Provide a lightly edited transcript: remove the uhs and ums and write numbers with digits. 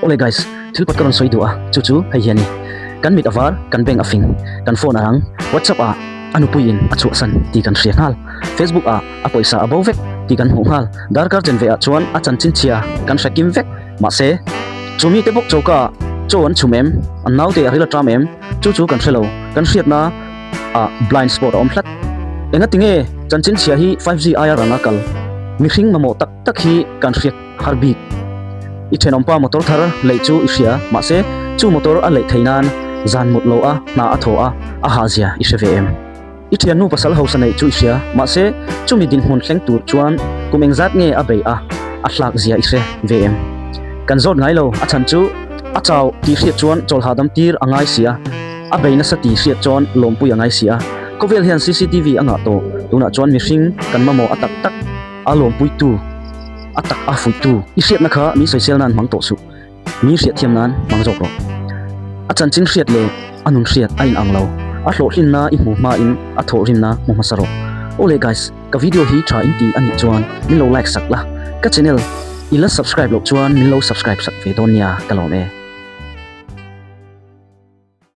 Awle guys, thil pakhat ka rawn sawi duh a, chu chu hei hi a ni. Kan mit a var, kan bank a fing, kan phone a rang, WhatsApp ah a nupui in a chhuahsan tih kan hria nghal, Facebook ah a pawisa a bo vek tih kan hmuh nghal, darkar chen ve ah chuan a chanchin chhia kan hre kim vek. Mahse, chu mite bawk choka ah chaw an chhum em, an naute a ril a ṭam em, chu chu kan hre lo, kan hriatna ah blind spot a awm hlat. Engati nge chanchin chhia hi 5G aia rang a kal? Mihring mamawh tak tak hi kan hriat har bik. I thenawmpa motor thar leih chu i hria, mahse chu motor a leih thei nan zan mut lo a hna a thaw a, a hah zia i hre ve em? I thiannu pasal hausa neih chu i hria, mahse chumi dinhmun thleng tur chuan kum engzat nge a bei a, a hlak zia i hre ve em? Kan zawt ngai lo, a chhan chu a chau tih hriat chuan chawl hahdam tir a ngai si a, a bei nasa tih hriat chuan lawmpui a ngai si a. Khawvel hian cctv a ngah tawh, tunah chuan mihring kan mamawh a tak tak a lawmpuitu, a tak a fuihtu i hriatna kha min sawisel nan hmang tawh suh. Mi hriatthiam nan hmang zawk rawh. A chanchin hriat leh a nun hriat a inang lo. A hlawhhlinna i hmu hmain a thawhrimna hmu hmasa rawh. Awle guys, ka video hi tha in ti a nih chuan min lo like sak la, ka channel i la subscribe loh chuan min lo subscribe sak ve dawn nia ka lawm e.